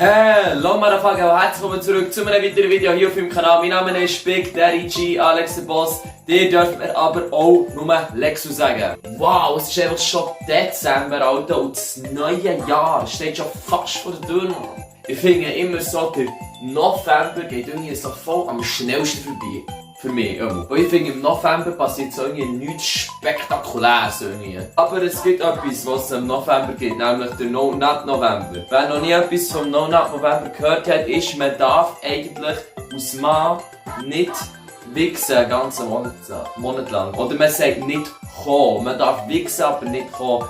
Hallo Motherfucker, herzlich willkommen zurück zu einem weiteren Video hier auf meinem Kanal. Mein Name ist Big Daddy G, Alex der Boss. Dir dürft mir aber auch nur Lexu sagen. Wow, es ist einfach schon Dezember, Alter, und das neue Jahr steht schon fast vor der Tür. Ich finde immer so, der November geht irgendwie so voll am schnellsten vorbei. Für mich immer. Weil ich finde, im November passiert so irgendwie nichts Spektakuläres irgendwie. Aber es gibt etwas, was es im November gibt, nämlich der No Nut November. Wer noch nie etwas vom No Nut November gehört hat, ist, man darf eigentlich als Mann nicht wichsen den ganzen Monat lang. Oder man sagt nicht kommen. Man darf wichsen, aber nicht kommen.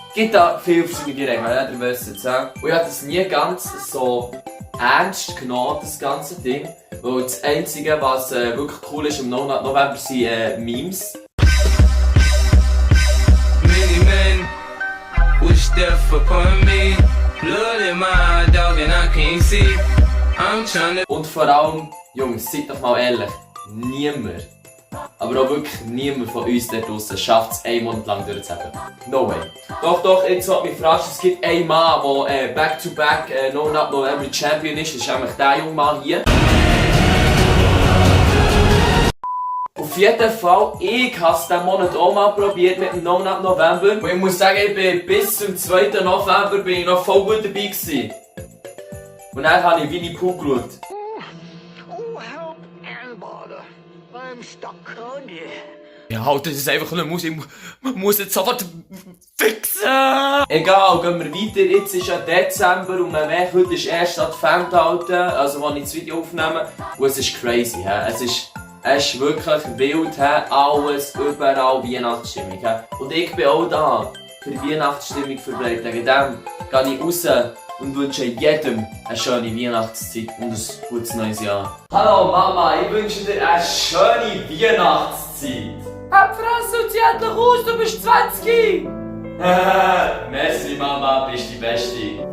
Es gibt da viele verschiedene Regeln, ihr wisst es. Und ich habe das nie ganz so ernst genommen, das ganze Ding. Weil das Einzige, was wirklich cool ist im November, sind Memes. Many men wish death upon me. Blood in my dog and I can't see. I'm trying to. Und vor allem, Jungs, seid doch mal ehrlich, niemand, aber auch wirklich niemand von uns da draussen schafft es einen Monat lang durchzuhalten. No way. Doch, jetzt wollte mich fragen, es gibt einen Mann, der back-to-back No Nut November Champion ist. Das ist nämlich der junge Mann hier. Auf jeden Fall, ich habe es diesen Monat auch mal probiert mit dem No Nut November. Und ich muss sagen, bis zum 2. November bin ich noch voll gut dabei gewesen. Und dann habe ich Winnie Pooh geschaut. Oh, help, Anbother. I'm stuck on you. Ja, halt, das ist einfach eine Musik. Man muss jetzt sofort fixen. Egal, gehen wir weiter. Jetzt ist ja Dezember und man merkt, heute ist erst Advent, Alter, also wo ich das Video aufnehme. Und es ist crazy, he? Es ist wirklich wild, he? Alles, überall Weihnachtsstimmung. He? Und ich bin auch da, für die Weihnachtsstimmung verbreitet. Wegen dem gehe ich raus und wünsche jedem eine schöne Weihnachtszeit und ein gutes neues Jahr. Hallo Mama, ich wünsche dir eine schöne Weihnachtszeit. Hab Fresse und zieh endlich aus, du bist 20! Merci Mama, bist die Beste.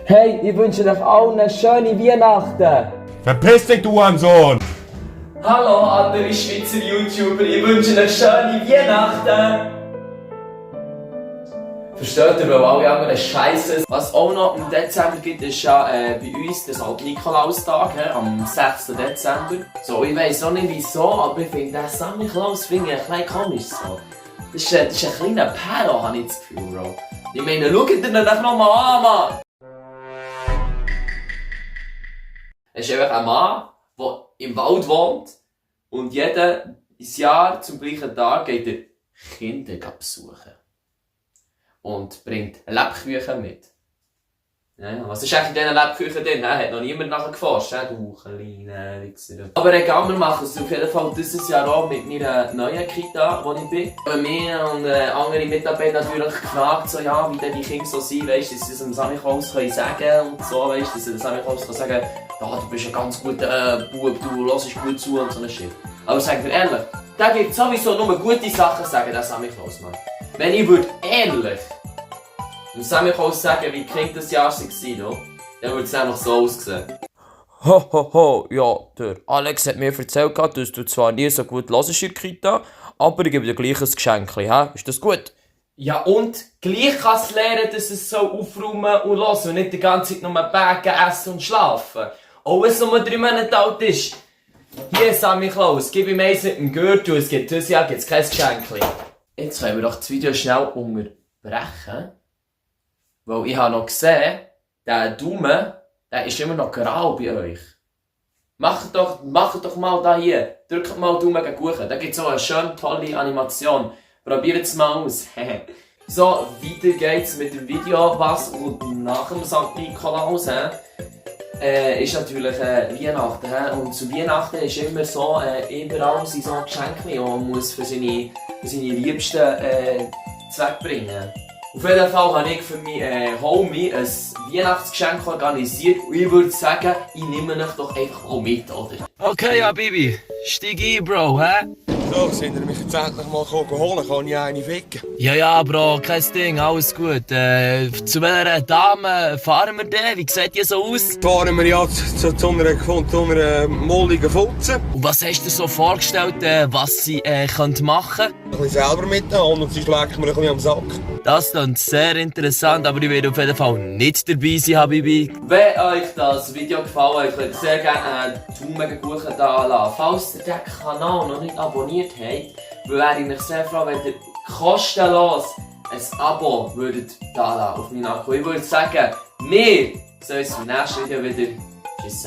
Hey, ich wünsche euch allen eine schöne Weihnachten. Verpiss dich, du Hurensohn! Hallo andere Schweizer YouTuber, ich wünsche euch schöne Weihnachten. Versteht ihr, weil alle anderen Scheiße. Was auch noch im Dezember gibt, ist ja bei uns der St. Nikolaustag, am 6. Dezember. So, ich weiss auch nicht wieso, aber ich finde den St. Nikolaus ein bisschen komisch. So. Das ist ein kleiner Perro, habe ich das Gefühl, Bro. Ich meine, schaut ihr ihn doch nochmal an, Mann! Es ist einfach ein Mann, der im Wald wohnt und jedes Jahr zum gleichen Tag geht er Kinder besuchen. Und bringt Lebkuchen mit. Ja, was ist eigentlich in diesen Lebkuchen drin? Hat noch niemand nachher geforscht, du kleiner Wichser. Aber egal, wir machen es auf jeden Fall dieses Jahr auch mit meiner neuen Kita, wo ich bin. Wir und andere Mitarbeiter natürlich gefragt, so, ja, wie denn die Kinder so sind, weißt, dass sie es dem Samichlaus sagen können und so, weißt, dass sie dem Samichlaus sagen kann, ja, du bist ein ganz guter Bub, du hörst gut zu und so ein Shit. Aber sagen wir ehrlich, der gibt sowieso nur gute Sachen sagen, der Samichlaus, Mann. Wenn ich ehrlich dem Samichlaus sagen, wie Kind das Jahr war, dann würde es einfach so aussehen. Ho, ja, der Alex hat mir erzählt, dass du zwar nie so gut hörst in der Kita, aber ich gebe dir gleich ein Geschenk, hä? Ist das gut? Ja und? Gleich kann es lernen, dass es so aufräumen und hören und nicht die ganze Zeit nur backen, essen und schlafen. Auch wenn es nur 3 Monate alt ist. Hier, Samichlaus, gib ihm eins mit dem Gürtel, es gibt dieses Jahr kein Geschenk. Jetzt können wir doch das Video schnell unterbrechen. Weil ich habe noch gesehen, der Daumen, der ist immer noch grau bei euch. Macht doch mal da hier. Drückt mal Daumen gegen Kuchen. Da gibt es auch eine schöne, tolle Animation. Probiert es mal aus. So, weiter geht's mit dem Video. Was und nach dem St. Nikolaus ist natürlich Weihnachten. Und zu Weihnachten ist immer so, überall sind so Geschenke, die man muss für seine Liebsten zweckbringen. Auf jeden Fall habe ich für meinen Homie ein Weihnachtsgeschenk organisiert und ich würde sagen, ich nehme euch doch einfach mal mit, oder? Okay, ja, Baby. Steig ein, Bro, hä? So, sind ihr mich jetzt endlich mal holen? Kann ich eine ficken? Ja, Bro, kein Ding, alles gut. Zu welcher Dame fahren wir denn? Wie sieht die so aus? Fahren wir ja zu einer molligen Futze. Und was hast du dir so vorgestellt, was sie könnte machen? Ein bisschen selber mitnehmen und sie schlägt mir ein bisschen am Sack. Das klingt sehr interessant, aber ich werde auf jeden Fall nicht dabei sein, Habibi. Wenn euch das Video gefallen hat, könnt ihr sehr gerne einen Daumen hoch da lassen. Falls ihr den Kanal noch nicht abonniert habt, wäre ich mich sehr froh, wenn ihr kostenlos ein Abo würdet da lassen auf meinen Akku. Ich würde sagen, wir sehen uns im nächsten Video wieder. Tschüss.